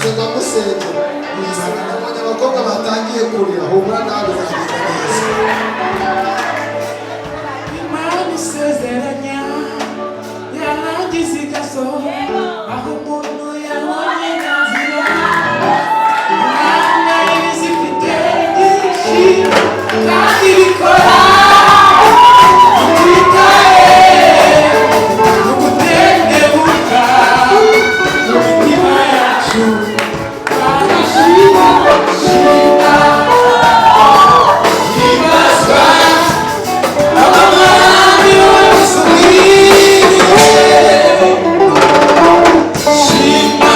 Yaranze ngo amusengere. Nabonye abakobwa batangiye kurira. Humura, nawe bizagenda neza. Imana isezeranya, yarangiza igasohora. Aho umuntu yabonye inzira, Imana izifite byinshi kandi bikora tutitaye no gutendebuka mu mitima yacu. Shima, shima, himbazwa. Abamwami wose ubwiriwe, shima,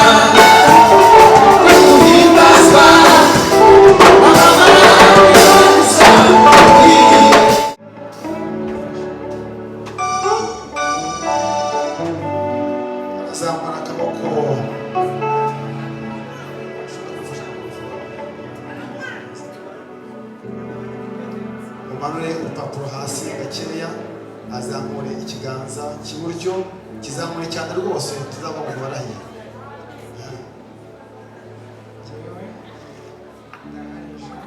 himbazwa. Abamwami wose ubwiriwe. Azamura akaboko. Ushobora gufasha kuvuga. Umanure urupapuro hasi gakeya, azamure ikiganza cy'iburyo, kizamure cyane rwose, tuzabona ngo barahiye. Njyewe Ndahaye Jean.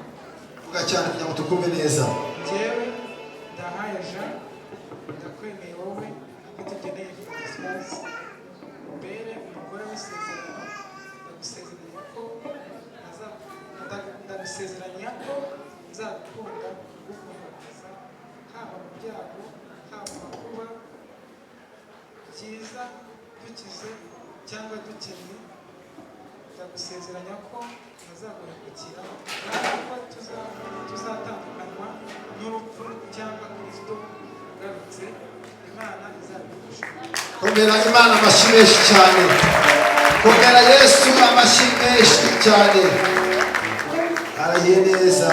Vuga cyane kugira ngo tukumve neza. Njyewe Ndahaye Jean, ndakwemeye wowe Itugeneye Françoise, mbere umugore w'isezerano. Ndagusezeranya ko nzagukunda, kugukundakaza, haba mu byago, haba mu makuba, byiza, dukize cyangwa dukennye. Ndagusezeranya ko ntazaguhemukira kandi ko tuzatandukanywa n'urupfu cyangwa Kristo ugarutse. Imana izabidufasha. Komera Imana amashyi menshi cyane. Komera Yesu amashyi menshi cyane. Arahiye neza,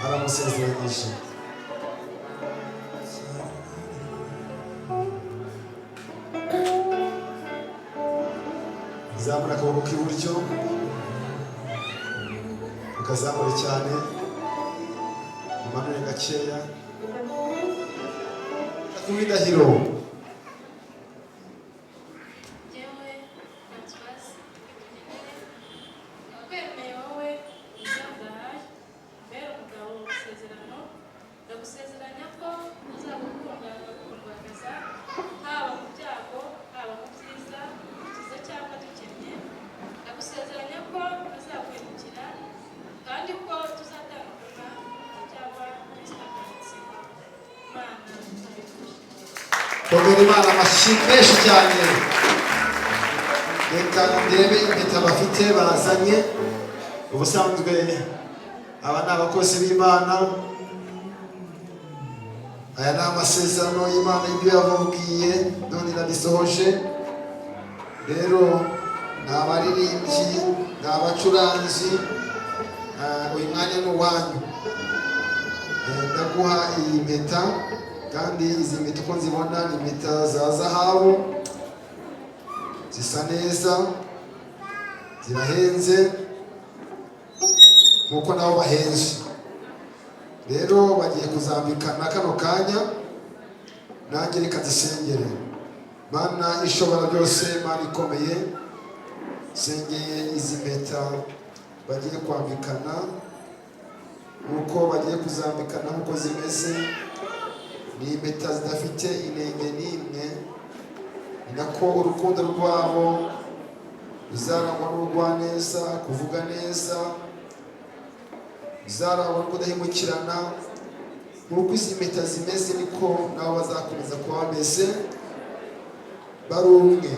aramusezeranyije. Zamura akaboko k'iburyo, ukazamure cyane, umanure gakeya ku indahiro. Njyewe Françoise Itugeneye, ndakwemeye wowe Jean Ndahayo, mbere umugabo w'isezerano. Ndagusezeranya ko nzagukunda, nkagukundwakaza, haba mu byago, haba mu byiza, dukize cyangwa dukennye. Ndagusezeranya ko ntazaguhemukira kandi ko tuzatandukana cyangwa Kristo agarutse. Imana izabidufasha. Komera Imana amashyi menshi cyane. Reka ndebe impeta bafite bazanye. Ubusanzwe aba ni abakozi b'Imana. Aya ni amasezerano y'Imana y'ibyo yababwiye, none irabisohoje. Rero ni abaririmbyi, ni abacuranzi. Uyu mwanya ni uwanyu. Ndaguha iyi mpeta, kandi izi mpeta uko nzibona ni impeta za zahabu, zisa neza, zirahenze nkuko nabo bahenze. Rero bagiye kuzambikana kano kanya. Nanjye reka nzisengere. Mana ishobora byose, Mana ikomeye, sengeye izi mpeta bagiye kwambikana. Nkuko bagiye kuzambikana, nkuko zimeze, ni impeta zidafite inenge n'imwe, ni nako urukundo rwabo ruzarangwa n'ubugwaneza, kuvuga neza, ruzarangwa no kudahemukirana. Nk'uko izi mpeta zimeze, niko nabo bazakomeza kuba bameze, bari umwe.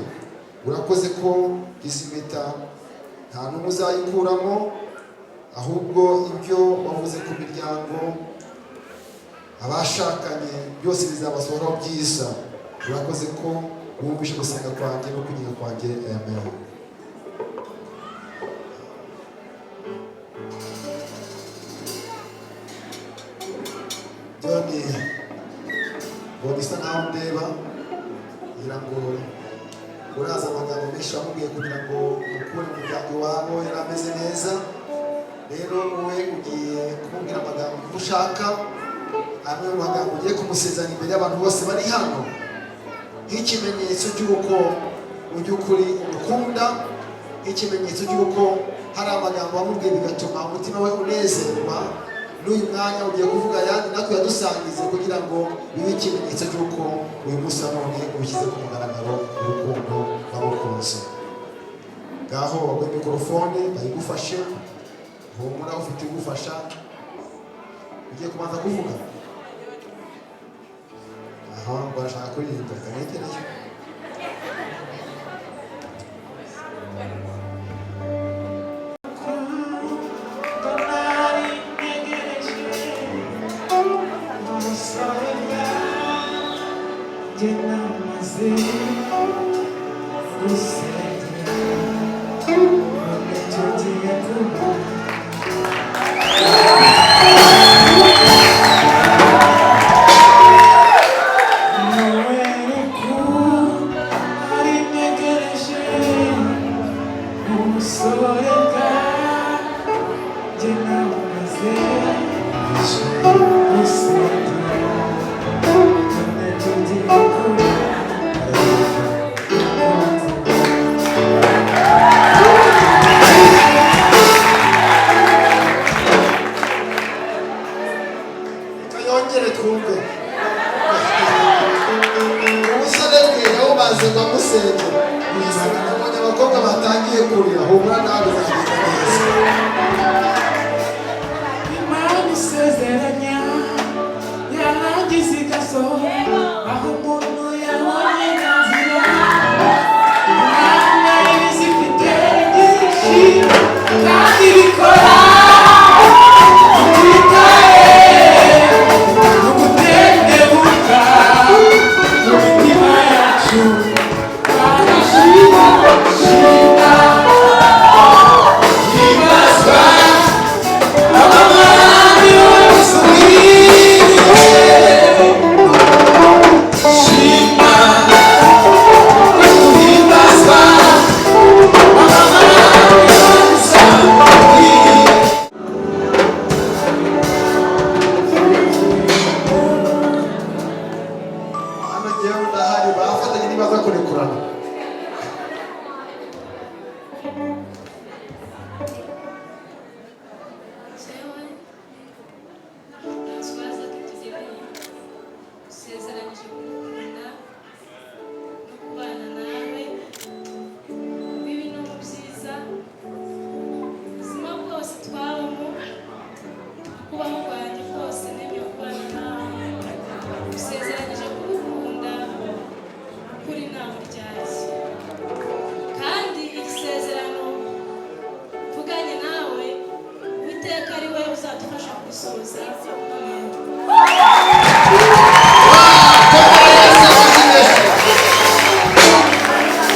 Urakoze ko izi mpeta nta n'umwe uzayikuramo, ahubwo ibyo wavuze ku miryango, abashakanye, byose bizabasohoraho byiza. Urakoze ko wumvishe gusenga kwanjye no kwinginga kwanjye. Amen. John, ngo bisa nkaho ndeba, ngira ngo uraza amagambo menshi wamubwiye kugira ngo umukure mu muryango iwabo yari ameze neza. Rero wowe ugiye kumubwira amagambo uko ushaka, amwe mu magambo ugiye kumusezeranya imbere y'abantu bose bari hano, nk'ikimenyetso cy'uko mu by'ukuri umukunda. Ikimenyetso cy'uko hari amagambo wamubwiye bigatuma umutima we unezerwa. N'uyu mwanya ugiye kuvuga ayandi, natwe yadusangize, kugira ngo bibe ikimenyetso cy'uko uyu munsi wa none ubishyize ku mugaragaro urukundo wamukunze. Ngaho baguhe mikorofone bayigufashe. Humura, ufite igufasha. Ugiye kubanza kuvuga aha, barashaka kuririmba, reka negereyo. Nari ntegereje umusore bwanjye, namaze gusengera, none tugiye kuba. Nawe rukundo nari ntegereje, umusore bwanjye, namaze gusengera, none tugiye kuba. Reka yongere twumve. Umusore bwe yawumaze ngo amusengere. Nabonye abakobwa batangiye kurira. Humura, nawe bizagenda neza. Imana isezeranya, yarangiza igasohora. Aho umuntu yabonye inzira, Imana ibizifite byinshi kandi bikora tutitaye no gutendebuka mu mitima yacu. Shima, shima, himbazwa. Amamami wose, shima, himbazwa. Amamami wose. Hano ngewe ndahari, bafatanye nibaza kurekurana. Jewe Françoise Kitugeneye, usezeranyije kugukunda no kubana nawe mu bibi no mu byiza, ubuzima bwose twabamo, kubaho kwanjye kose nemeye kubana nawe. Usezeranyije kugukunda kuri nta buryarya, kandi iri sezerano mvuganye nawe, Uwiteka ari we uzadufasha kurisohoza. Amen. Komera Yesu amashyi menshi.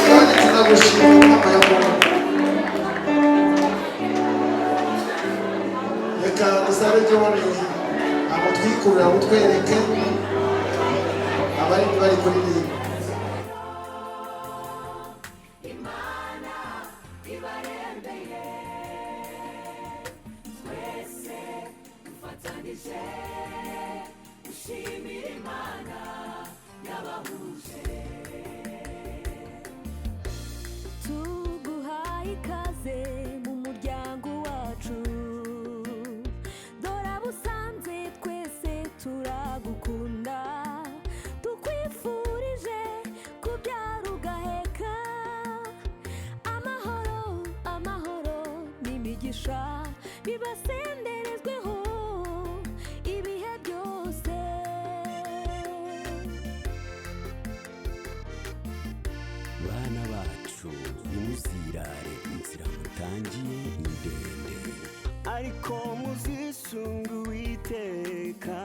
Kandi tunagushima, Mama ya Mungu. Reka dusabe John amutwikurira, amutwereke abari bari kuririmba. Imana ibarembeye twese dufatanije gushimira Imana yabahuje. Tuguhaye ikaze mu muryango wacu. Dore abo usanze twese turagukunda. Tukwifurije kubyara ugaheka. Amahoro, amahoro n'imigisha bibasenderezweho ibihe byose. Bana bacu, ntimuzirare, inzira mutangiye ni ndende, ariko muzisunga Uwiteka,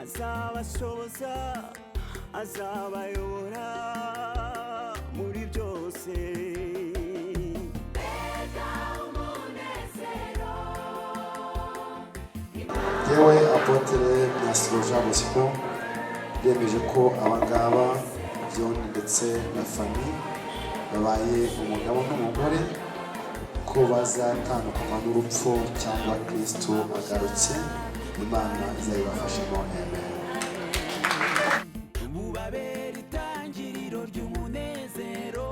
azabashoboza, azabayobora muri byose. Mbega umunezero! Yewe Apôtre Myasiro Jean Bosco, yemeje ko abangaba John ndetse na Fanny babaye umugabo n'umugore, ko bazatandukanywa n'urupfu cyangwa Kristo agarutse. Imana izabibafashemo. Amen. Bubabera itangiriro ry'umunezero.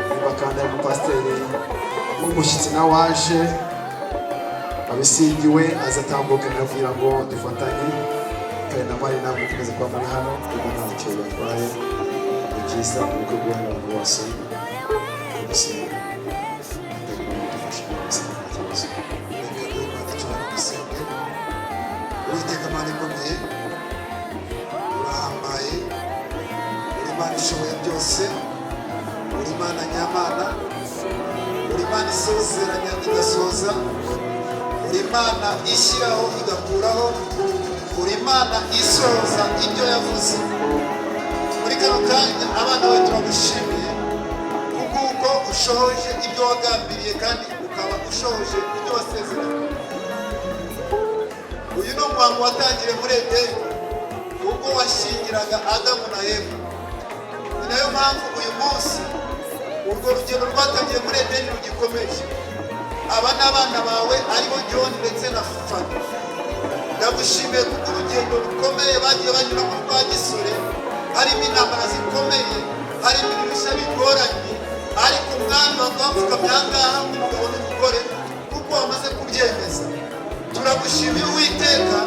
Niba kandi ari umupasiteri w'umushyitsi nawe waje wabisingiwe, azatambuke nawe kugira ngo dufatanye. Kandi na mari namwe mukomeze kuba muri hano kuko ntacyo bibatwaye. Ni byiza ubukwe bwubaha abantu bose gusenga, dufashe gusenga nta kibazo. Reka duhe Imana icyubahiro, dusenge. Uwiteka Mana ikomeye, urahambaye, uri Imana ishoboye byose, uri Imana nyamana, uri Imana isezeranya igasohoza, uri Imana ishyiraho igakuraho, uri Imana isohoza ibyo yavuze. Muri kano kanya abana bawe turagushimiye kubw'uko ushohoje ibyo wagambiriye kandi ukaba ushohoje ibyo wasezeranye. Uyu ni umuhango watangiriye muri Edeni ubwo washyingiraga Adamu na Eva. Ni nayo mpamvu uyu munsi urwo rugendo rwatangiye muri Edeni rugikomeje. Aba ni abana bawe, aribo John ndetse na Fani. Ndagushimiye kuko urugendo rukomeye bagiye banyuramo rwa gisore, harimo intambara zikomeye, harimo ibishya bigoranye, ariko Umwami bakaba bapfukamye aha ngaha nk'umugabo n'umugore kuko wamaze kubyemeza. Turagushimiye Uwiteka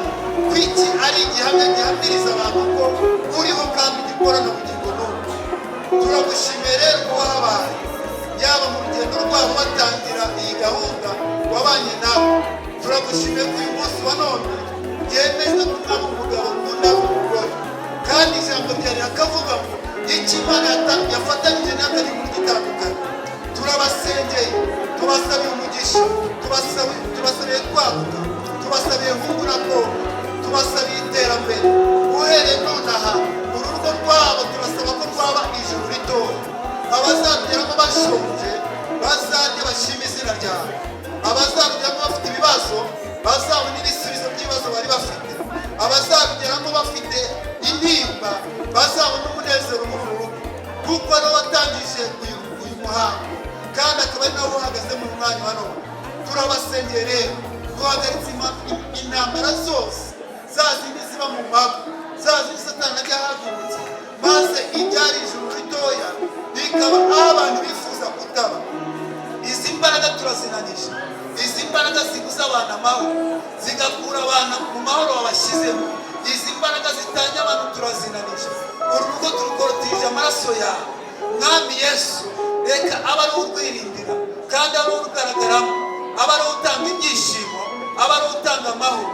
ko iki ari igihamya gihamiriza abantu ko uriho kandi ugikorana ubugingo n'ubu. Turagushimiye rero ko wahabaye, yaba mu rugendo rwabo batangira iyi gahunda wabanye nabo. Turagushimiye ko uyu munsi wa none byemejwe ko ari umugabo undi ari umugore, kandi ijambo ryawe rikavuga ngo icyo Imana yafatanyije ntihakagire umuntu ugitandukanya. Turabasengeye, tubasabiye umugisha, tubasabiye kwaguka, tubasabiye hungu na kobwa, tubasabiye iterambere. Uhereye nonaha uru rugo rwabo turasaba ko rwaba ijuru ritoya. Abazarugeramo bashonje bazajye bashima izina ryawe, abazarugeramo bafite ibibazo bazabona ibisubizo by'ibibazo bari bafite, abazarugeramo bafite intimba bazabona umunezero muri uru rugo, kuko ariwo watangije uyu muhango kandi akaba ari nawe uhagaze mu mwanya wa none. Turabasengeye rero, duhagaritse intambara zose, za zindi ziba mu mago, za zindi Satani ajya ahagurutse maze ibyari ijuru ritoya bikaba aho abantu bifuza kutaba. Izi mbaraga turazinanije, izi mbaraga zibuza abantu amahoro, zigakura abantu mu mahoro wabashyizemo. Izi mbaraga zitanya abantu turazinanije. Uru rugo turukorotije amaraso yawe, Mwami Yesu. Reka abe ari urwirindira kandi abe urugaragaramo, abe ari utanga ibyishimo, abe ari utanga amahoro.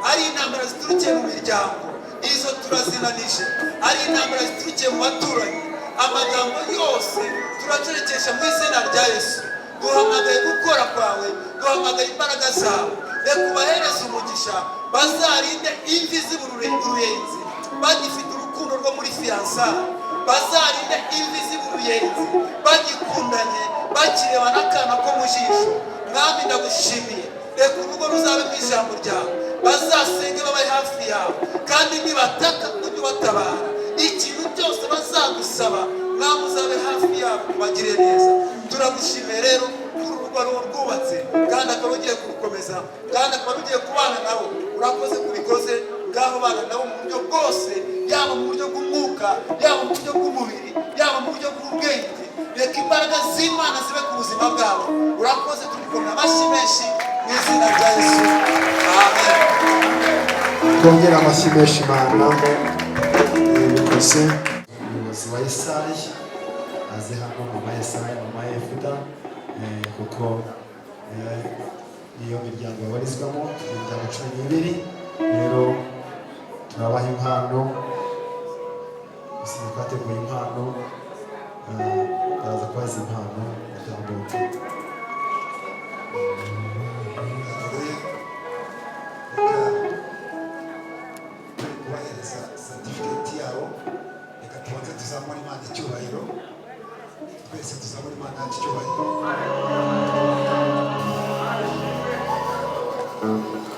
Ari intambara ziturukiye mu miryango, izo turazinanije. Ari intambara ziturukiye mu baturanyi, amagambo yose turacerekesha mu izina rya Yesu. Duhamagaye gukora kwawe, duhamagaye imbaraga zawe. Reka ubahereze umugisha, bazarinde imvi z'uruyenzi bagifite urukundo rwo muri fiançailles, bazarinde imvi z'uruyenzi bagikundanye, bakireba n'akana ko mu jisho. Mwami, ndagushimiye. Reka urugo ruzabe mu ijambo ryawe, bazasenge babe hafi yawe, kandi nibataka ujye ubatabara. Ikintu cyose bazagusaba, Mwami, uzabe hafi yabo ubagire neza. Turagushimiye rero kuri uru rugo ari rwubatse kandi akaba ugiye kurukomeza kandi akaba ugiye kubana nabo. Urakoze kubikoze. Ngaho bana nabo mu buryo bwose, yaba mu buryo bw'umwuka, yaba mu buryo bw'umubiri, yaba mu buryo bw'ubwenge. Reka imbaraga z'Imana zibe ku buzima bwabo. Urakoze, tubikomera amashyi menshi mu izina rya Yesu, amen. Twongere amashyi menshi Imana bikoze. Umuyobozi wa Esayi aze hano, mama Esayi, mama Efuda, kuko niyo miryango babarizwamo, imiryango 12. Rero turabaha impano. Gusa twateguye impano, baraza kubaza impano batambuke. Haleluya. Reka turi kubahereza certificate yabo, reka tubanze tuzamure Imana icyubahiro. Twese tuzamure Imana yacu icyubahiro.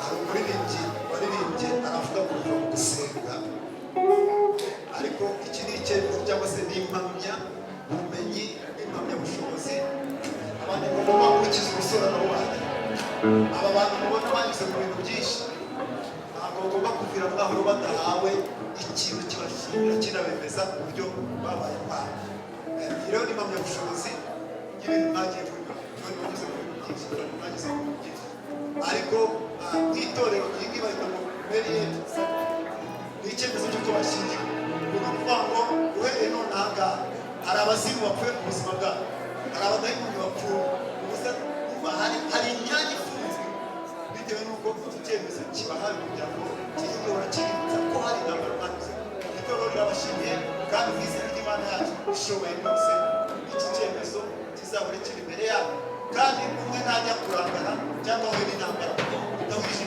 Hari umuririmbyi waririmbye aravuga ngo biva mu gusenga, ariko iki ni icyemezo cyangwa se ni impamya bumenyi n'impamyabushobozi abantu bagomba gukiza ubusore nabo bagira. Aba bantu mubona banyuze mu bintu byinshi, ntabwo bagomba kuvira muri aho badahawe ikintu kibashimira kinabemeza uburyo babaye intwari. Iyi rero ni impamyabushobozi. Itorero iyi ngiyi bayita ngo marriage ni icyemezo cy'uko bashyingiwe. Ni ukuvuga ngo uhereye none aha ngaha hari abazimu bapfuye mu buzima bwabo, hari abadayimoni bapfuye ubusa. Umva, hari imyanya ifunzwe bitewe n'uko iki cyemezo kibahawe kugira ngo kijye gihora kibibutsa ko hari intambara mwanyuze. Itorero rirabashimiye kandi mu izina ry'Imana yacu ishoboye byose, iki cyemezo kizahore kiri imbere yanyu, kandi umwe ntajya kurangara cyangwa ahuye n'intambara kuko mutawijije,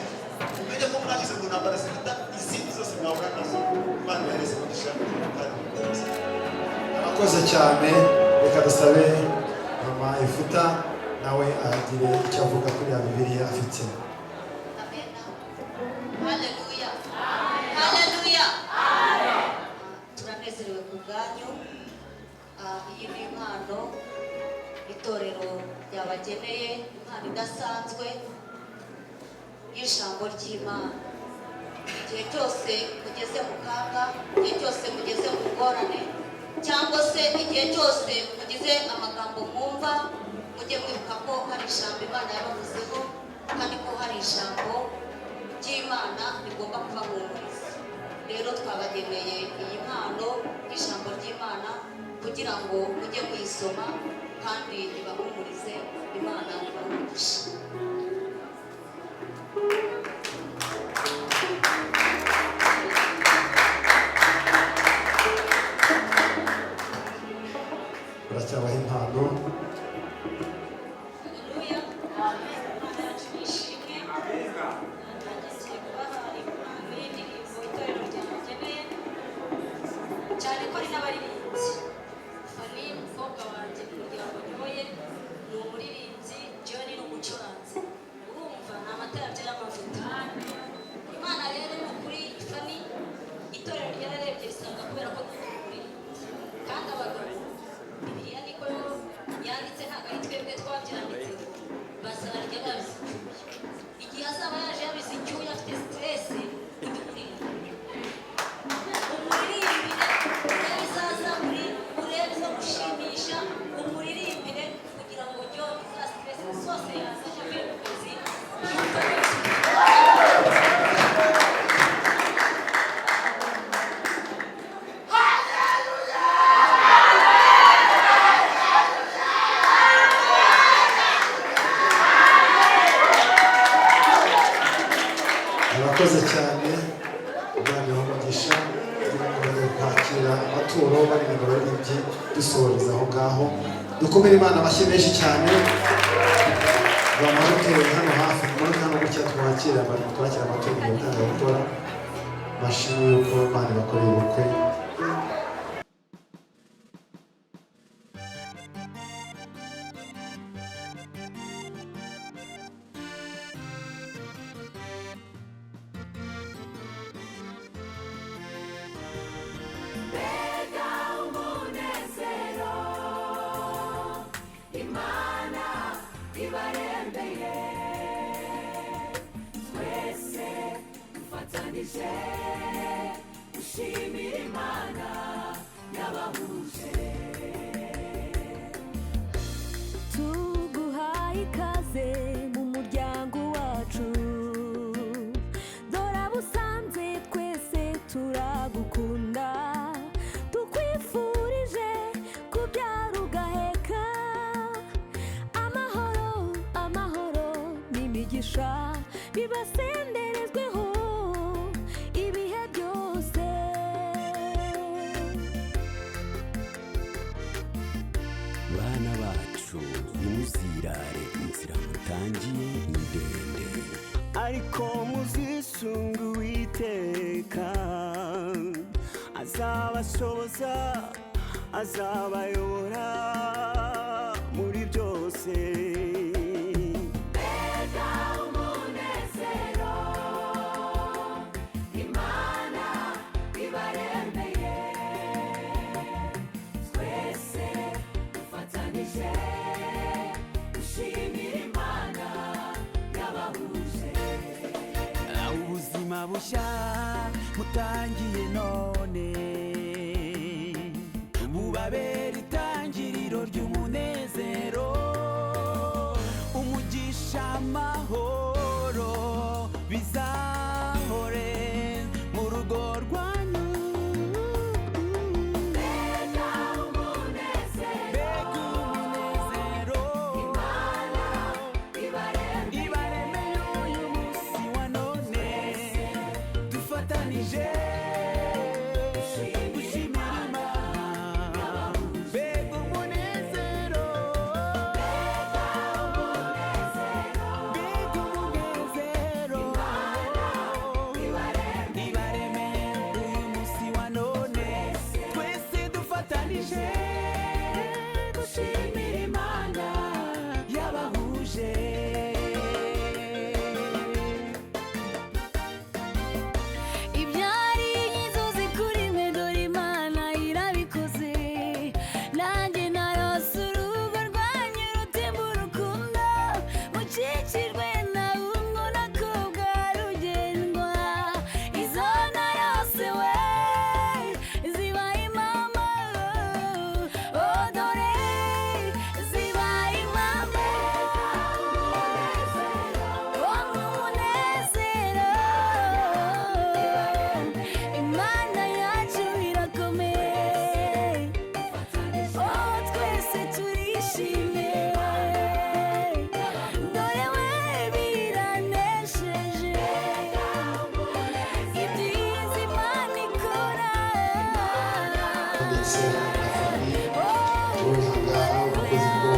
umenye ko mwanyuze mu ntambara ziruta izindi zose mwahura nazo. Imana ibahereze umugisha kandi mukomeze. Abakoze cyane. Reka dusabe mama Efuta nawe agire icyo avuga kuri ya Bibiliya afite. Haleluya, haleluya! Turanezerewe ku bwanyu. Iyi ni impano itorero ryabageneye, impano idasanzwe y'ijambo ry'Imana. Igihe cyose mugeze mu kaga, igihe cyose mugeze mu ngorane, cyangwa se igihe cyose mugize amagambo mwumva, mujye mwibuka ko hari ijambo Imana yabavuzeho, kandi ko hari ijambo ry'Imana rigomba kubahumuriza. Rero twabageneye iyi mpano y'ijambo ry'Imana kugira ngo mujye muyisoma kandi ibahumurize. Imana ibahumugishe. Baracyabaha impano. Haleluya! Imana yacu nishimwe. Nanjye ngiye kubaha impano y'indirimbo itorero ryabageneye, cyane ko ari n'abaririmbyi. Fani, umukobwa wanjye mu muryango nyoboye, ni umuririmbyi, John ni umucuranzi. Urumva ni amatara abyara amavuta. Imana rero ni ukuri, Fani itorero ryararebye risanga kubera ko ni umuririmbyi, kandi abagabo, Bibiliya niko yanditse, ntabwo ari twebwe twabyanditse, bazarya babize icyuya. Igihe azaba yaje yabize icyuya, afite stress, ujye umuririmba, umuririmbire, urebe izazaburi, urebe izo gushimisha, umuririmbire kugira ngo John za stress zose yazanye avuye mu kazi yumve wese. Murakoze cyane, Imana ibahe umugisha. Kugira ngo bajye kwakira amaturo baririmba, abaririmbyi dusoreza aho ngaho. Dukomere Imana amashyi menshi cyane. Bamanuke hano hafi, mumanuke hano gutya, twakira amaturo mu gutanga gukora bashimwe yuko Imana ibakoreye ubukwe. Mbega umunezero Imana ibarembeye! Twese dufatanije gushimira Imana yabahuje. Tuguhaye ikaze mu muryango wacu. Dore abo usanze twese turagukunda. Tukwifurije kubyara ugaheka. Amahoro, amahoro n'imigisha bibasenderezweho ibihe byose. Bana bacu, ntimuzirare, inzira mutangiye ni ndende. Ariko muzisunga Uwiteka, azabashoboza, azabayobora muri byose. Mbega umunezero Imana ibarembeye! Twese dufatanije gushimira Imana yabahuje. Ubuzima bushya mutangiye none bubabera itangiriro ry'u ndetse na famille uri ahangaha, urakoze ko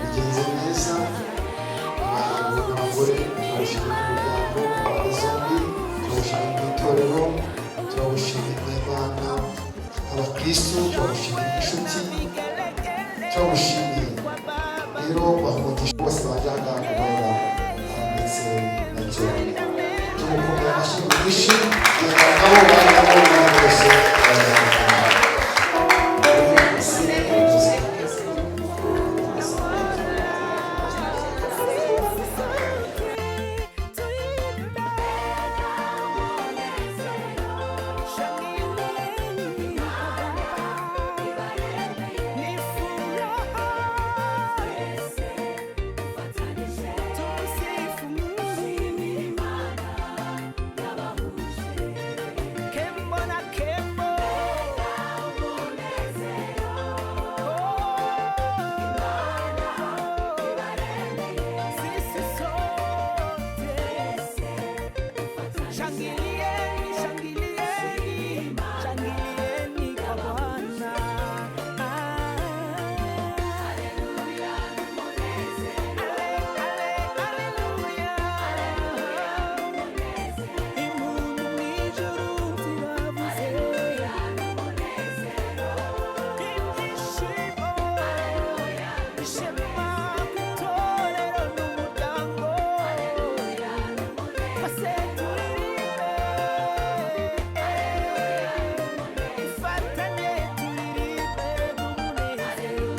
bigenze neza. Abagabo n'abagore, turabashimiye ku muryango ku mpande zombi, turabashimiye mu itorero, turabashimiye Imana, abakristu, turabashimiye inshuti, turabashimiye rero bahugisha bose baje ahangaha kubera ndetse na John. Tumukomera amashyi menshi kugira ngo nabo bari nabo bari bose bazamukana. Shangilieni, shangilieni, shangilieni kwa Bwana. Haleluya, haleluya. Impundu mw'ijuru ziravuze. Ibyishimo, ishema ku itorero n'umuryango. Twese turirimbe, ifatanye turirimbe n'umunezero.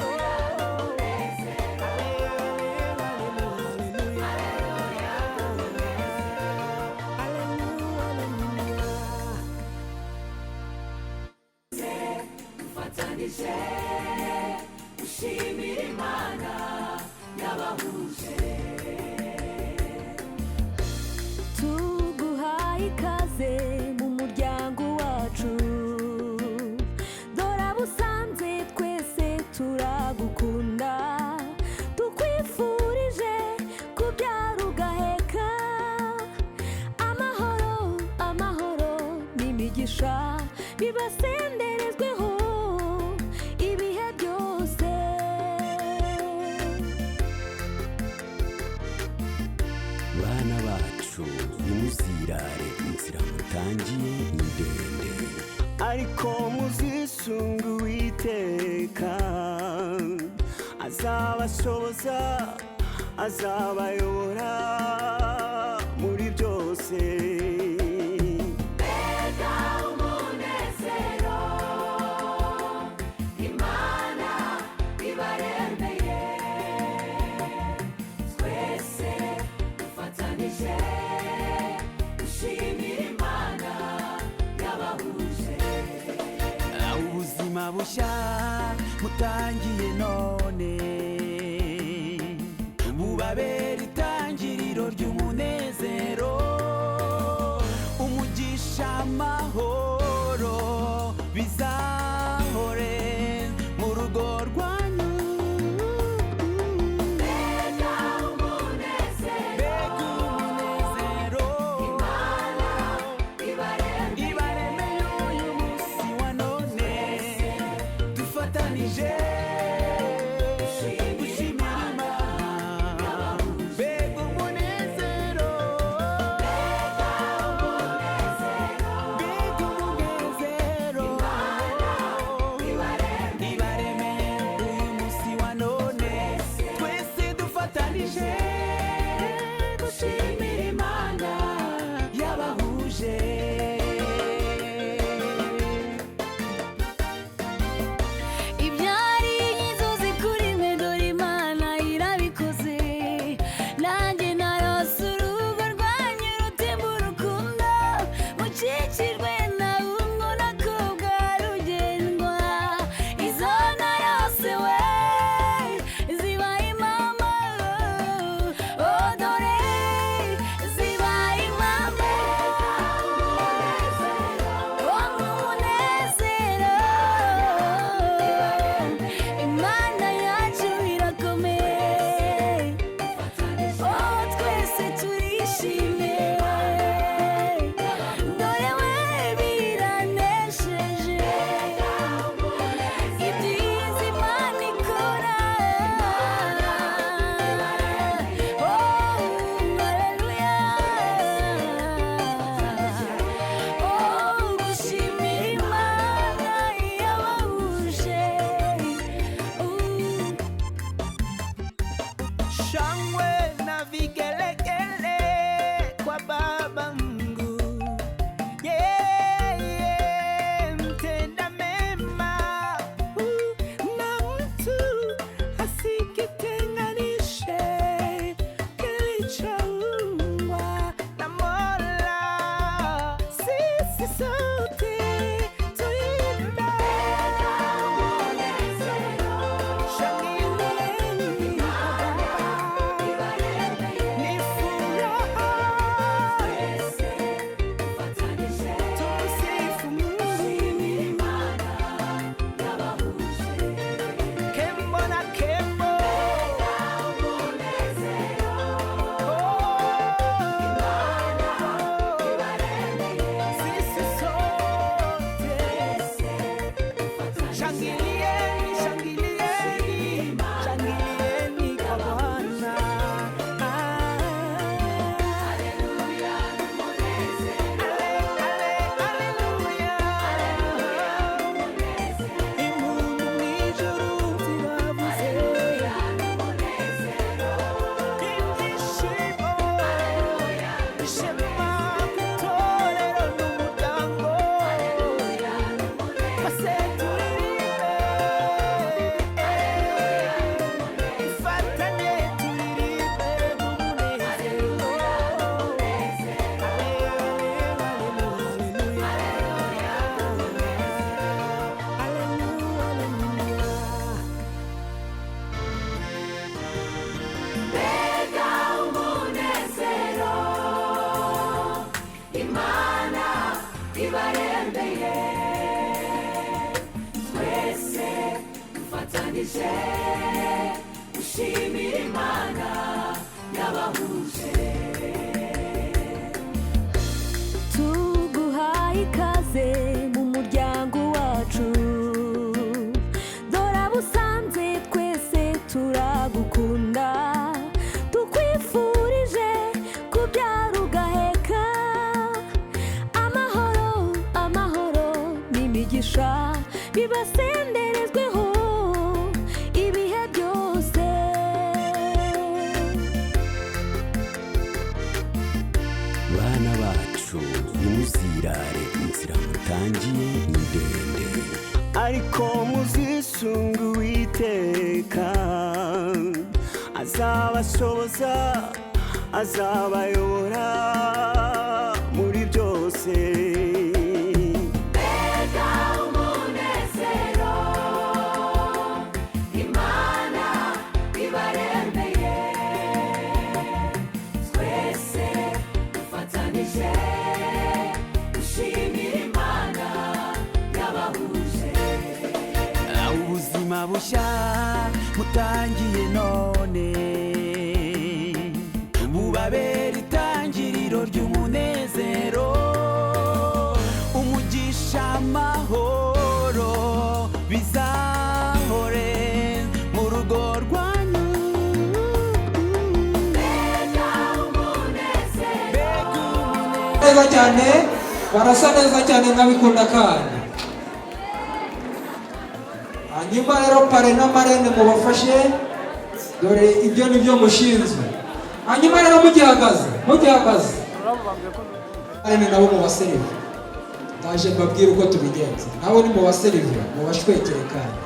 Dufatanije gushimira Imana yabahuje. Tuguhaye ikaze mu muryango wacu, dore abo usanze twese turagukunda, tukwifurije kubyara ugaheka, amahoro amahoro n'imigisha bibasenderezweho ibihe byose. Bana bacu, ntimuzirare, inzira mutangiye ni ndende. Ariko muzisunga Uwiteka, azabashoboza, azabayobora muri byose. Mbega umunezero Imana ibaremeye, twese dufatanije gushimira Imana yabahuje. Ubuzima bushya mutangiye none bubabera itangiriro ry'umunezero, umugisha, amahoro bizahore mu rugo rwanyu. Mbega umunezero, mbega umunezero Imana ibaremeye, ibaremeye uyu munsi wa none, dufatanije gushimira Imana. Mbega umunezero, mbega umunezero, ibaremeye uyu munsi wa none, twese dufatanije gushimira Imana yabahuje. Ibyari inzozi kuri mwe dore Shangwe na vigelegele kwa Baba Mungu. Yeye mtenda mema, na mtu asikitenganishe kilichoumbwa na Mola. Sisi sote tuimbe, shangilieni kwa Baba, ni furaha tumsifu Mungu. Kembo na kembo. Sisi sote. Shangilieni, shangilieni, shangilieni kwa Bwana. Impundu mw'ijuru ziravuze. Ibyishimo, ishema ku itorero n'umuryango. Twese turirimbe, ifatanye turirimbe n'umunezero. Mbega umunezero Imana ibarembeye twese dufatanije gushimira Imana yabahuje. Tuguhaye ikaze mu muryango wacu, dore abo usanze twese turagukunda, tukwifurije kubyara ugaheka, amahoro amahoro n'imigisha bibasenderezweho ibihe byose. Bana bacu, ntimuzirare, inzira mutangiye ni ndende. Ariko muzisunga Uwiteka, azabashoboza, azabayobora muri byose. Mbega umunezero Imana ibarembeye twese dufatanije gushimira Imana yabahuje. Ubuzima bushya mutangiye none bubabera itangiriro ry'umunezero, umugisha, amahoro bizahore mu rugo rwanyu. Mbega umunezero Neza cyane, barasa neza cyane nk'abikunda kandi. Hanyuma rero pare na marene mubafashe, dore ibyo ni byo mushinzwe. Hanyuma rero mugihagaze, mugihagaze, marene nabo mubaserive, ndaje mbabwire uko tubigenza. Nabo ni mubaserive, mubashwekere kandi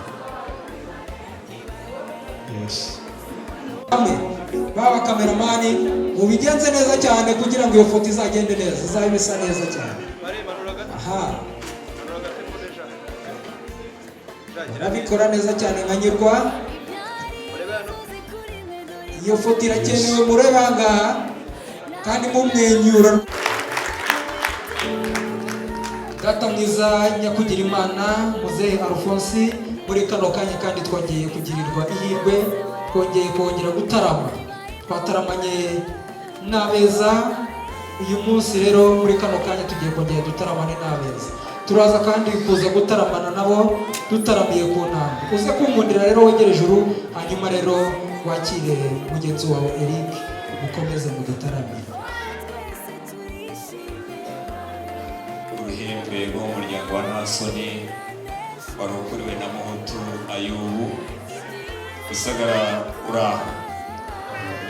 hamwe baba kameramani mubigenze neza cyane kugira ngo iyo foto izagende neza, izabe isa neza cyane. Aha murabikora neza cyane nkanyurwa. Iyo foto irakenewe, murebe aha ngaha kandi mumwenyura. Data mwiza nyakugira Imana, muzehe Alphonse, muri kano kanya kandi twongeye kugirirwa ihirwe, twongeye kongera gutarama, twataramanye n'abeza. Uyu munsi rero muri kano kanya tugiye kongera dutaramane n'abeza, turaza kandi kuza gutaramana nabo dutaramiye ku ntambwe. Uze kunkundira rero wegere ijuru, hanyuma rero wakire mugenzi wawe Eric, mukomeze mudutaramire. Uruhembe rw'umuryango wa Ntasoni wari ukuriwe na Muhutu Ayubu Rusagara, uraho.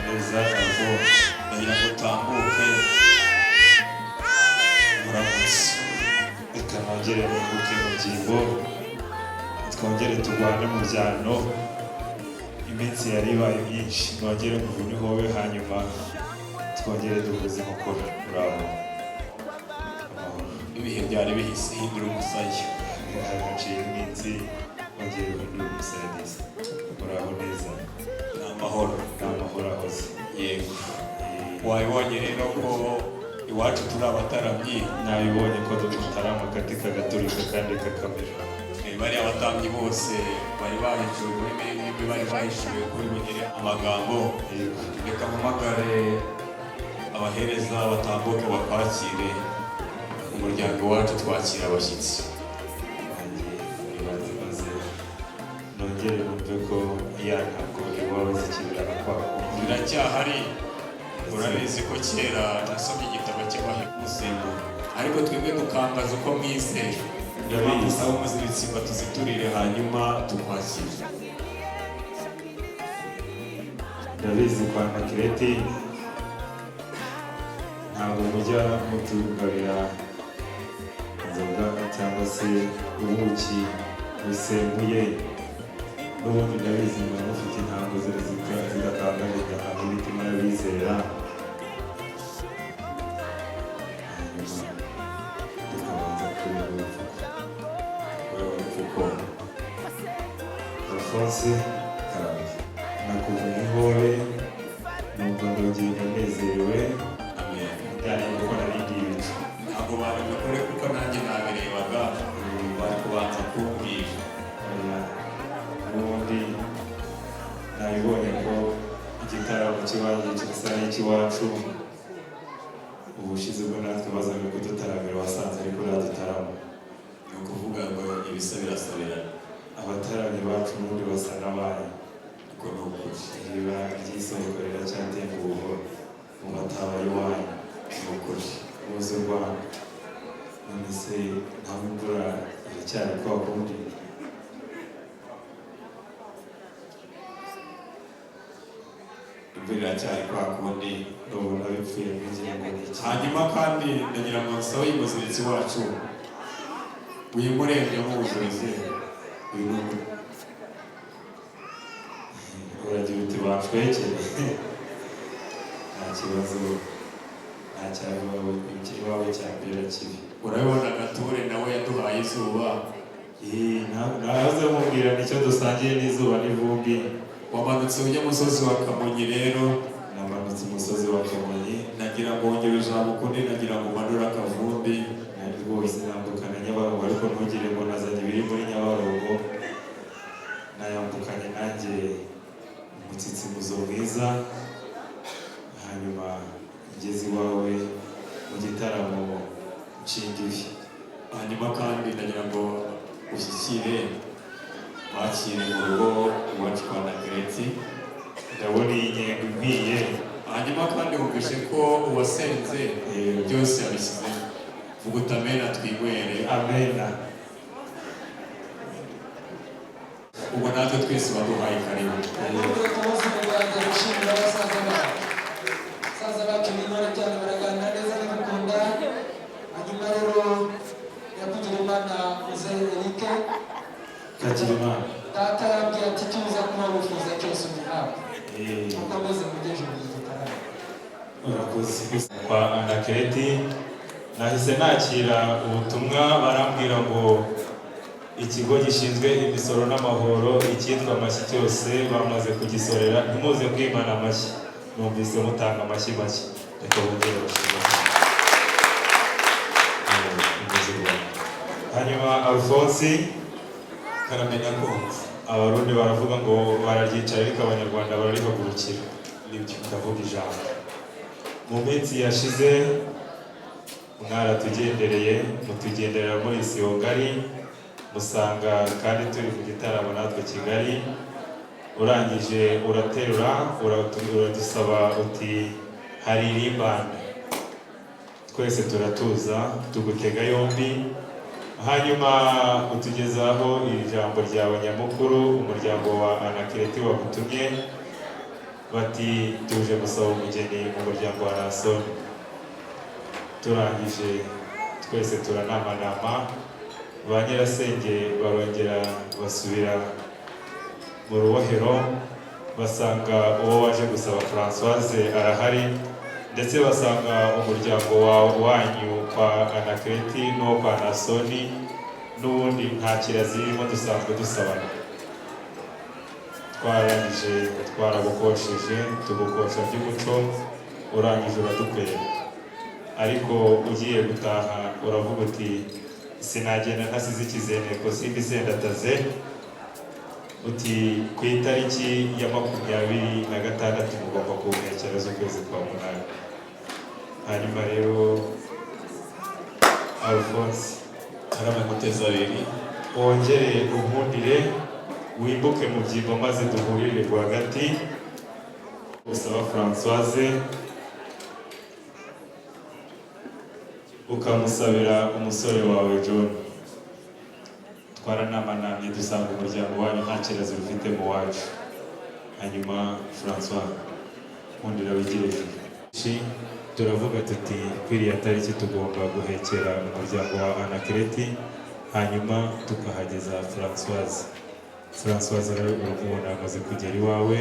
Neza Alvo, ndagira ngo utambuke muramutse. Reka nongere nunguke mu ngingo, twongere turwane mu byano. Iminsi yari ibaye myinshi, nongere nkuvune ihobe, hanyuma twongere duhuze inkokora. Uraho, amahoro? Ibihe byari bihise, hindura umusaya. Haciye iminsi, wongere uhindure umusaya neza. Uraho neza? Ni amahoro. Ni amahoro ahoze. Yego, wabibonye rero ko iwacu turi abataramyi. Nabibonye ko dutarama akati kagaturika kandi kakamera. Bariya abatambyi bose bari bahishuwe muri mirimo, bari bahishuwe kuri bugire amagambo. Reka mpamagare abahereza batambuke bakwakire. Mu muryango wacu twakira abashyitsi. Ibanze maze nongere numve ko ya ntabwo iwawe zikibirana kwa kundi. Biracyahari. Urabizi ko kera nasomye igitabo cy'abahimusimbo, ariko twebwe dukangaza uko mwizera. Niyo mpamvu usaba umuziritsi ngo tuziturire, hanyuma tukwakire. Ndabizi, kwa Nakireti ntabwo mujya mutugabira inzoga cyangwa se ubuki busembuye. N'ubundi ndabizi muba mufite intango zidakangaje ahantu imitima y'abizera. Hanyuma tukabanza kureba urupfuko. Ureba urupfuko. Alphonse, Karame. Nakuvuna ihobe, numva ndongeye ndanezerewe. Amen. Ndari kuko narindiye ibicu. Ntabwo babikore kuko nanjye nabirebaga, bari kubanza kumbwira. Oya, ubundi nabibonye ko igitaramo cy'iwanjye gisa n'icy'iwacu. Ubushize ubwo natwe bazaga kudutaramira, wasanze ariko uradutarama. Ni ukuvuga ngo ibisa birasabirana. Abataramyi bacu ubundi basa n'abanyu. Uko ni ukuri. Iriba ry'isoko riracyatemba ubuhoro mu mataba y'iwanyu. Ni ukuri. Muzi u Rwanda. None se nta imvura iracyari kwa kundi? Imvura iracyari kwa kundi. Ubona bipfuye nkugira ngo ni iki? Hanyuma kandi ndagira ngo nsabe umuziritsi wacu wimurembye muwuzurize uyu ni Uragira uti bashwekere, nta kibazo, nta cyava iwawe cyambera kibi. Urabibona, Gature nawe yaduhaye izuba. Nahoze mubwira nicyo dusangiye n'izuba n'ivumbi. Wamanutse ujya musozi wa Kamonyi rero. Namanutse umusozi wa Kamonyi. Nagira ngo wongere uzamuke undi, nagira ngo umanure akavumbi. Nari rwose nambukana Nyabarongo, ariko ntugire ngo nazanye ibiri muri Nyabarongo. Nayambukanye nanjye umutsitsimuzo mwiza, hanyuma ngeze iwawe mu gitaramo nshinga ivi. Hanyuma kandi ndagira ngo ushyikire bakire mu rugo iwacu kwa Nakereti. Ndabona iyi nyengo ikwiye. Hanyuma kandi wumvise ko uwasenze byose yabishyize. Vuga uti amena twinywere. Amena. Ubwo natwe twese baduhaye karibu. Ubundi tuzi mu Rwanda gushimira abasaza bacu. Abasaza bacu ni intore cyane, baraganira neza, ndabikunda. Hanyuma rero nyakugira Imana muzehe Eric. Kagira Imana. Data yambwiye ati tuza kuba wifuza cyose ugihabwe. Mukomeze mugeje mu gitaramo. Urakoze. Kwa Anaketi nahise nakira ubutumwa, barambwira ngo ikigo gishinzwe imisoro n'amahoro, icyitwa amashyi cyose bamaze kugisorera, ntimuze kwimana amashyi. Numvise mutanga amashyi make, reka bongere bashime. Hanyuma Alphonse. Karamenya konsa. Abarundi baravuga ngo bararyicara, ariko Abanyarwanda bararihagurukira. Nibyo. Ndavuga ijambo. Mu minsi yashize mwaratugendereye, mutugenderera muri Isibo Ngari, musanga kandi turi mu gitaramo natwe Kigali. Urangije uraterura, uradusaba uti hari irimbanda, twese turatuza tugutega yombi, hanyuma utugezaho iri jambo ryawe nyamukuru, umuryango wa Anakireti wagutumye. Bati tuje gusaba umugeni mu muryango wa Nasoni. Turangije twese turanamanama, ba nyirasenge barongera basubira mu rubohero, basanga uwo waje gusaba Françoise arahari, ndetse basanga umuryango wanyu kwa Anakreti n'uwo kwa Nasoni n'ubundi nta kirazira irimo, dusanzwe dusabana. Twarangije twaragukosheje, tugukosha by'umuco, urangije uradukwera. Ariko ugiye gutaha uravuga uti sinagenda ntasize ikizeneko, simbi sendataze. Uti ku itariki ya 26 mugomba kumpekera z'ukwezi kwa 8. Hanyuma rero Alphonse, Karame Mutezi abiri, wongere unkundire wimbuke mu byimbo maze duhurire rwagati. Usaba Françoise ukamusabira umusore wawe John. Twaranamanamye dusanga umuryango wanyu nta kirazira ufite mu wacu. Hanyuma François, nkundira wigire hejuru. Turavuga tuti kwiriya tariki tugomba guhekera umuryango wa Anakreti, hanyuma tukahageza Françoise. Françoise rero uramubona amaze kugera iwawe.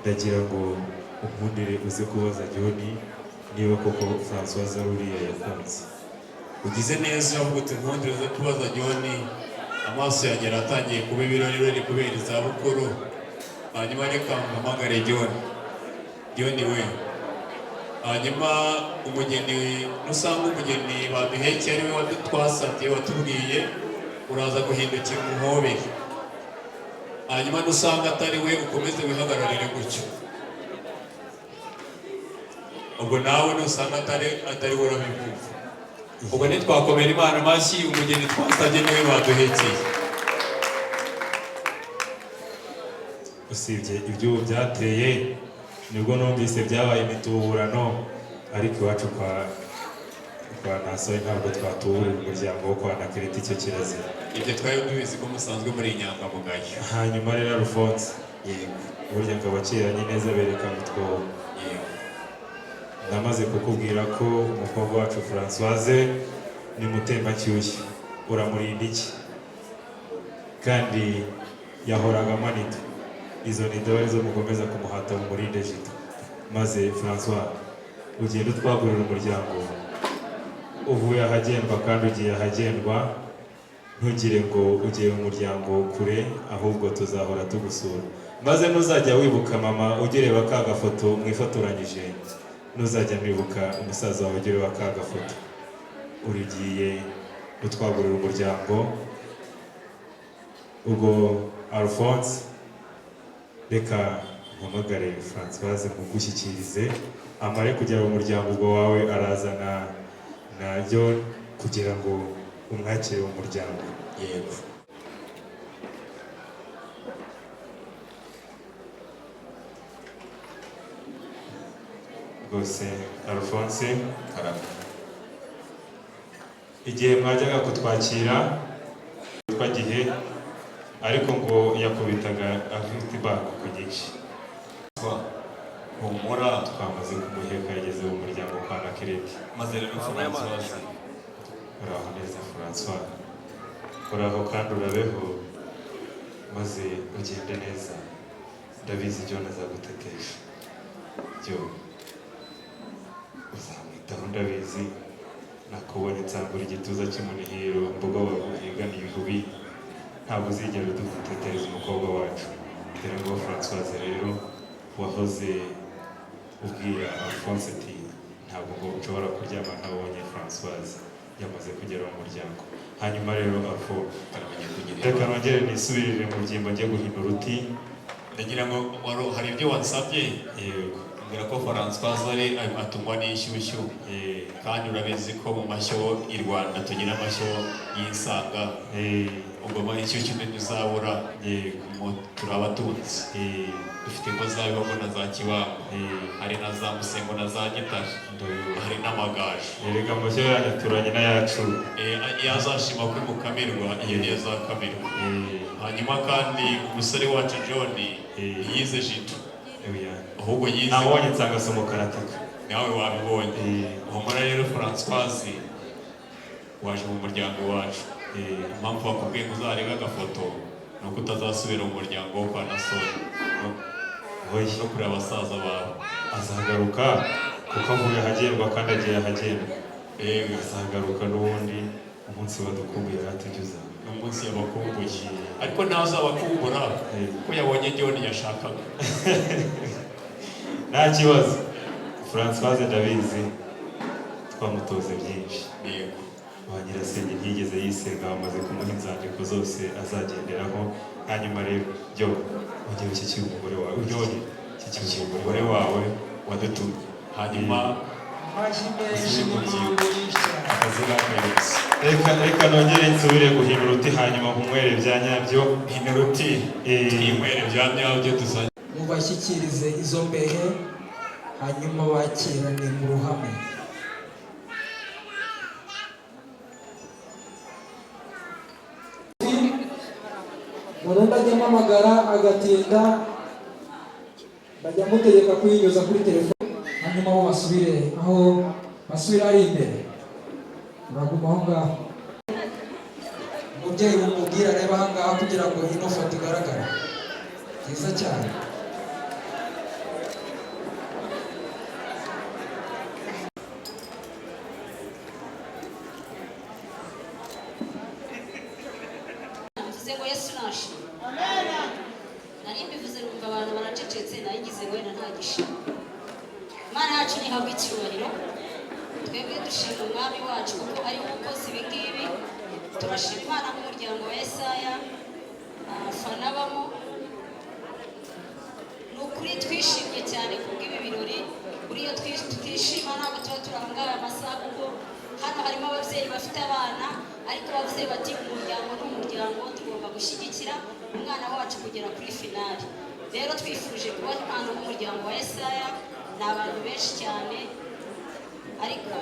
Ndagira ngo unkundire uze kubaza John niba koko Françoise ari uriya yakunze. Ugize neza uravuga uti nkundire uze kubaza John, amaso yanjye aratangiye kuba ibirori kubera izabukuru. Hanyuma reka mpamagare John. John we, hanyuma umugeni nusanga umugeni baduhekeye ari we twasabye watubwiye, uraza guhindukira umuhobere. Hanyuma nusanga atari we ukomeze wihagararire gutyo. Ubwo nawe nusanga atari we urabivuga. Ubwo ntitwakomera Imana amashyi, umugeni twasabye niwe baduhekeye. Usibye iby'ubu byateye, nibwo numvise byabaye imituburano, ariko iwacu kwa Nasoni ntabwo twatuburira umuryango wo kwa Anakreti, icyo kirazira. Ibyo twari tubizi ko musanzwe muri inyangamugayo. Hanyuma rero Alphonse, yego, burya ngo abakiranye neza berekana utwobo. Yego, namaze kukubwira ko umukobwa wacu Françoise ni mutembanshyushyu, uramurinda iki? Kandi yahoraga amanita izo nido arizo mukomeza kumuhata, mumurinde jito. Maze François, ugende utwagurira umuryango, uvuye ahagendwa kandi ugiye ahagendwa, ntugire ngo ugiye mu muryango kure, ahubwo tuzahora tugusura. Maze nuzajya wibuka mama ujye ureba ka gafoto mwifotoranyije, nuzajya mwibuka umusaza wawe ujye ureba ka gafoto. Urigiye utwagurira umuryango. Ubwo Alphonse, reka mpamagare Françoise mugushyikirize, amare kugera mu muryango ubwo wawe arazana na John kugira ngo umwakire mu muryango. Yego. Rwose Alphonse, Karame. Igihe mwajyaga kutwakira twagihe, ariko ngo yakubitaga afite imbanguko nyinshi. Humura, twamaze kumuheka yageze mu muryango kwa Anakreti. Maze rero Françoise, uraho neza François, uraho kandi urabeho, maze ugende neza. Ndabizi John azagutetesha, byo uzamwitaho ndabizi. Nakubonye nsangura igituza cy'umunihiro, mbogo waguhigana ibihubi, ntabwo uzigera udutetereza umukobwa wacu. Dore ngo Françoise rero wahoze ubwira Alphonse ati ntabwo ngo nshobora kuryama ntabonye Françoise, yamaze kugera mu muryango. Hanyuma rero Alphonse, reka nongere nisubirire mu byimbo njye guhina uruti. Ndagira ngo hari ibyo wansabye. Yego. Mbwira ko Françoise ari atungwa n'inshyushyu, kandi urabizi ko mu mashyo i Rwanda tugira amashyo y'insanga. Ubwo mu inshyushyu ntizabura, turabatunze, dufite ingo za Bihogo na za Kibango, hari na za Musengo na za Gitare, hari n'amagaju. Erega amashyo yanyu aturanye n'ayacu. Yazashima ko mukamirwa, iyo niyo azakamirwa. Hanyuma kandi umusore wacu John yize jito. Ahubwo yize. Nabonye nsanga si umukarateka. Nawe wabibonye. Humura rero Françoise, waje mu muryango wacu. Impamvu bakubwiye ngo uzarebe agafoto ni uko utazasubira mu muryango wo kwa Nasoni no kureba abasaza bawe. Azagaruka kuko avuye ahagendwa kandi agiye ahagendwa. Azagaruka n'ubundi umunsi wadukumbuye aratujya. Ni umunsi yabakumbuye, ariko ntazabakumbura kuko yabonye John yashakaga. Nta kibazo, Françoise ndabizi twamutoze byinshi. Yego. Ba nyirasenge ntiyigeze yisenga, bamaze kumuha inzandiko zose azagenderaho. Hanyuma rero byo ongera ushyikire umugore wawe, ujye ushyikire umugore wawe wadutumye, hanyuma Amashyi menshi n'impundu nyinshi cyane. Akazina kayose. Reka nongere nsubire guhindura uti, hanyuma nkunywere bya nyabyo. Hindura uti, twinywere bya nyabyo dusange. Mubashyikirize izo mbehe, hanyuma bakirane mu ruhame. Burundu ajya ampamagara agatinda, bajya mutegeka kuyinyuza kuri telefone, hanyuma bo basubire aho basubire ari imbere. Uraguma aho ngaho, umubyeyi mumubwire arebe aha ngaha kugira ngo ino foto igaragare byiza cyane. Mvuze ngo Yesu nashima. Nari mbivuze numva abantu baracecetse, nayigize ngo wenda nta gishima. Imana yacu ntihabwa icyubahiro. Twebwe dushima Umwami wacu kuko ari we ukoze ibi ngibi. Turashima Imana nk'umuryango wa Yesaya abafana bamo. Ni ukuri twishimye cyane kubw'ibi birori. Buriya tutishima ntabwo tuba turi aha ngaha amasaha, kuko hano harimo ababyeyi bafite abana, ariko bavuze bati umuryango ni umuryango, tugomba gushyigikira umwana wacu kugera kuri finale. Rero twifuje kuba impano nk'umuryango wa Yesaya. Ni abantu benshi cyane, ariko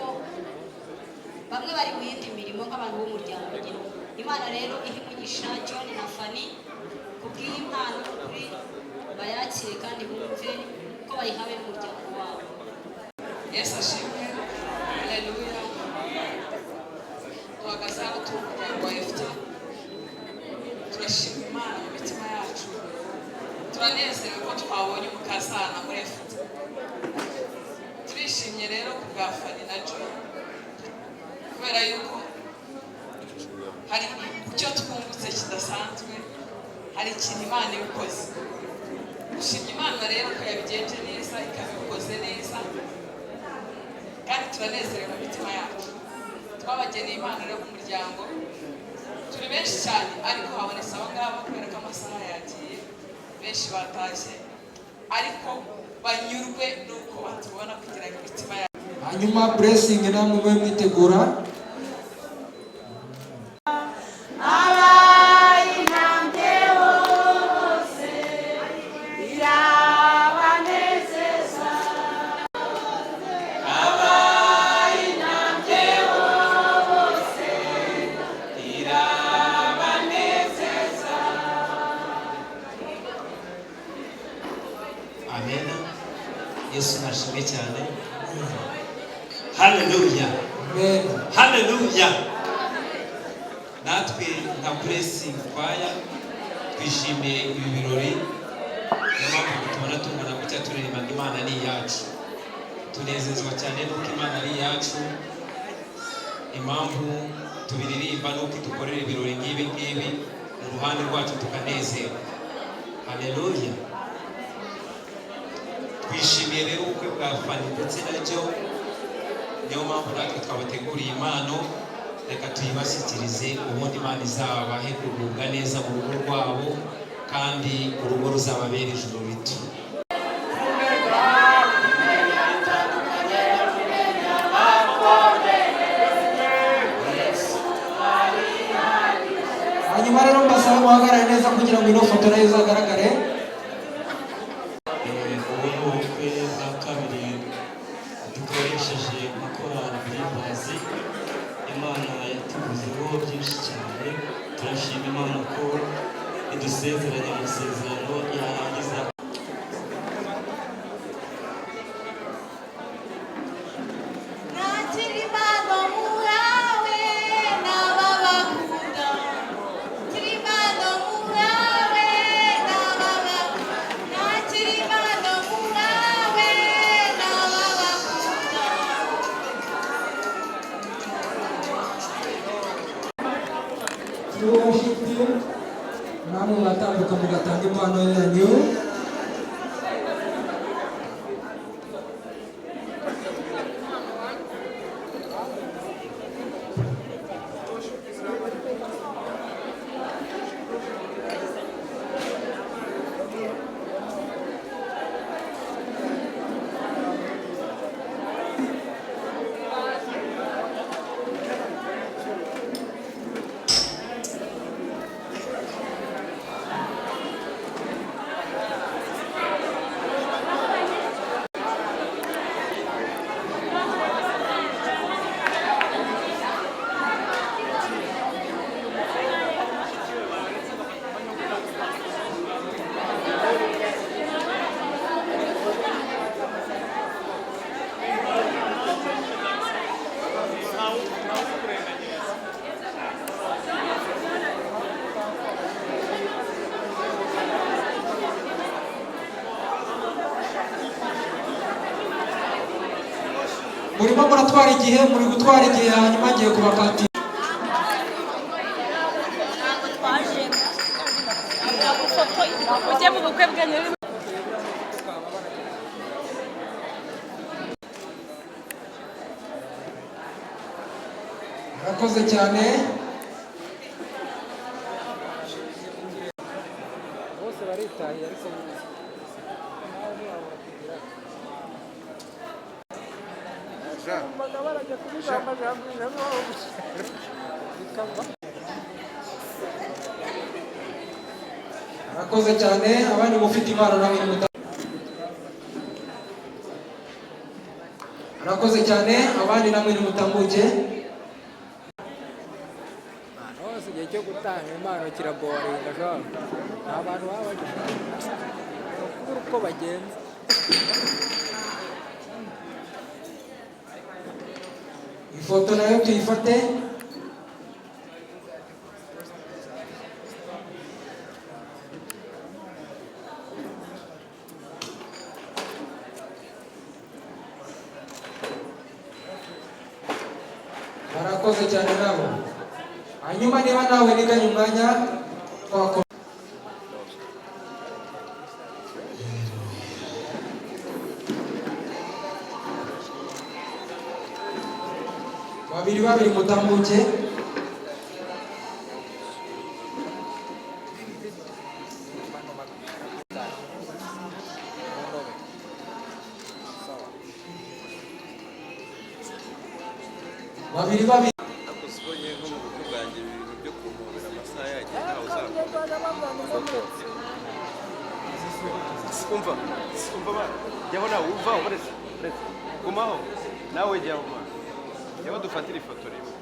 bamwe bari mu yindi mirimo nk'abantu b'umuryango nyine. Imana rero ihe umugisha John na Fanny kubw'iyi mpano, kuri bayakire kandi bumve ko bayihawe n'umuryango wabo. Yesu ashimwe, haleluya. Duhagaze hano turi umuryango wa Yefuta, turashima Imana mu mitima yacu, turanezerewe ko twabonye umukazana muri Yefuta. Turishimye rero ku bwa Fanny na John kubera yuko hari icyo twungutse kidasanzwe, hari ikintu Imana ibikoze. Dushimye Imana rero ko yabigenje neza, ikabikoze neza, kandi turanezerewe mu mitima yacu. Twabageneye impano rero nk'umuryango, turi benshi cyane, ariko habonetse abo ngabo kubera ko amasaha yagiye, benshi batashye, ariko banyurwe n'uko batubona kugira ngo imitima yacu. Hanyuma Blessing, namwe mube mwitegura. Abayintambwe bose irabanezeza, abayintambwe bose irabanezeza. Amen. Yesu nashimwe cyane. Haleluya, haleluya. Natwe nka Blessing Choir twishimiye ibi birori. Niyo mpamvu tubona tungana gutya turirimba ngo Imana ni iyacu. Tunezezwa cyane n'uko Imana ari iyacu. Impamvu tubiririmba ni uko idukorera ibirori nk'ibi ngibi mu ruhande rwacu tukanezerwa. Haleluya. Twishimiye rero ubukwe bwa Fanny ndetse na John. Niyo mpamvu natwe twabateguriye impano. Reka tuyibashyikirize, ubundi Imana izabahe kugubwa neza mu rugo rwabo, kandi urugo ruzababera ijuru rito. Kumenya bitandukanye no kumenya akomeye, Yesu arihagije. Hanyuma rero mbasaba muhagarare neza kugira ngo ino foto nayo izagaragare. Ubu ni ubukwe bwa kabiri dukoresheje nka korali Believers. Imana yatuvuzeho byinshi cyane. Turashima Imana ko idusezeranya amasezerano yarangiza. Murimo muratwara igihe, muri gutwara igihe, hanyuma ngiye kubakatira. Ujye mu bukwe bwanyu. Murakoze cyane. Bose baritahiye, ariko nawe ntiwabura kugira. Murakoze cyane. Abandi mufite impano namwe nimuta. Murakoze cyane. Abandi namwe nimutambuke. Ahantu hose igihe cyo gutanga impano kiragoringa sha, nta bantu baba bagishaka, ni ukubura uko bagenza. Ifoto nayo tuyifate. Barakoze cyane nabo. Hanyuma niba nawe niganye umwanya twakora. Babiri babiri mutambuke. Babiri babiri. Ariko ubonye nko mu bukwe bwanjye ibintu byo kumpobera amasaha yagiye ntawe uzakora. Umva, umva bana, jyaho nawe, uva uretse, uretse, gumaho, nawe jyaho mwana, jyaho dufatire ifoto rimwe.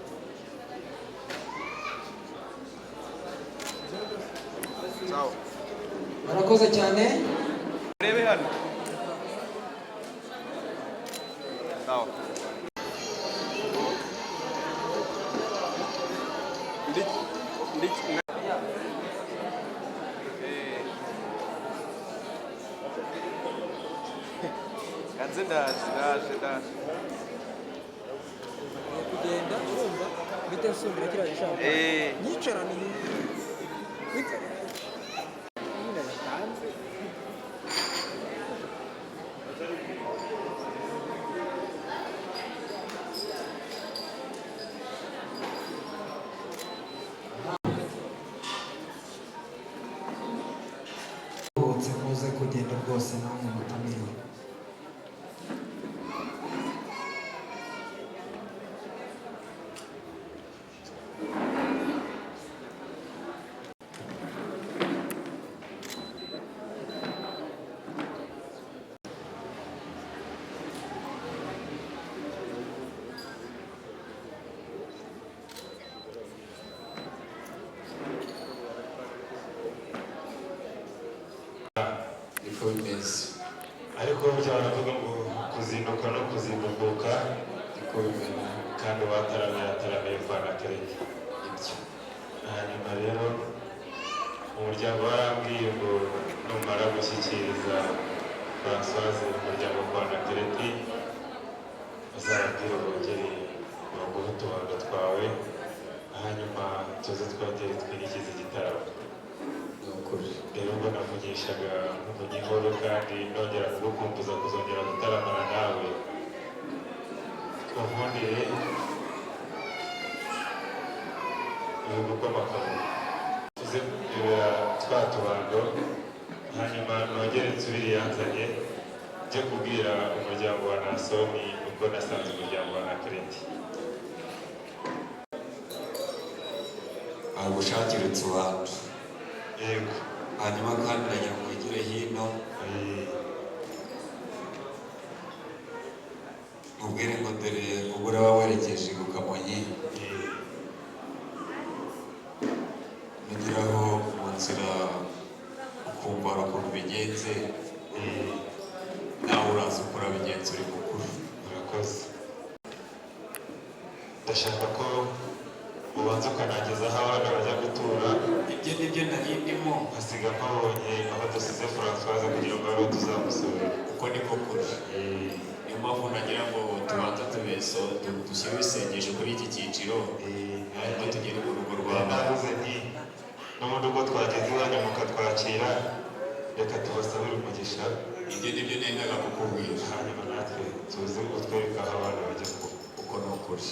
Sawa. Barakoze cyane. Urebe hano. Sawa. Ndi, ndi, Kanze ndaje, ndaje, ndaje. Kugenda urumva bite, nsumira kiriya gishanga nyicarane nyine batanze. Ruhutse muze kugenda rwose namwe mutamiriwe. Niko bimeze. Ariko burya baravuga ngo kuzinduka no kuzindukuka. Niko bimeze. Kandi uwataramiye ataramiye kwa Nakerete. Ibyo. Hanyuma rero umuryango warambwiye ngo numara gushyikiriza Francoise umuryango kwa Nakereti, uzababwire bongere baguhe utubando twawe, hanyuma tuze twongere twirikize igitaramo. Ni ukuri. Rero ubwo navugishaga nk'umunyihoro kandi nongera kugukumbuza kuzongera gutaramana nawe, unkundire ibihugu bw'amakabu tuze kurebera twa tubando, hanyuma nongere nsubire yanzanye njye kubwira umuryango wa Nasoni uko nasanze umuryango wa Nakereti. Agushakira utubando. Yego. Hanyuma kandi ndagira ngo wigire hino, mubwire ngo dore ubwo uraba werekeje ku Kamonyi, nugeraho mu nzira ukumva hari ukuntu bigenze, nawe uraza uko urabigenza uri mukuru. Murakoze. Ndashaka ko ubanza ukanageza aho abana bajya gutura. Ibyo nibyo nari ndimo. Nkasiga mpabonye aho dusize Francoise kugira ngo abe tuzamusura. Uko niko kuri, niyo mpamvu nagira ngo tubanze tube dushyireho isengesho kuri iki cyiciro, hanyuma tugere ku rugo rw'abana. Navuze nti n'ubundi ubwo twageze iwanyu mukatwakira, reka tubasabire umugisha. Ibyo nibyo nendaga kukubwira. Hanyuma natwe tuze kutwereka aho abana bajya kuba. Uko ni ukuri.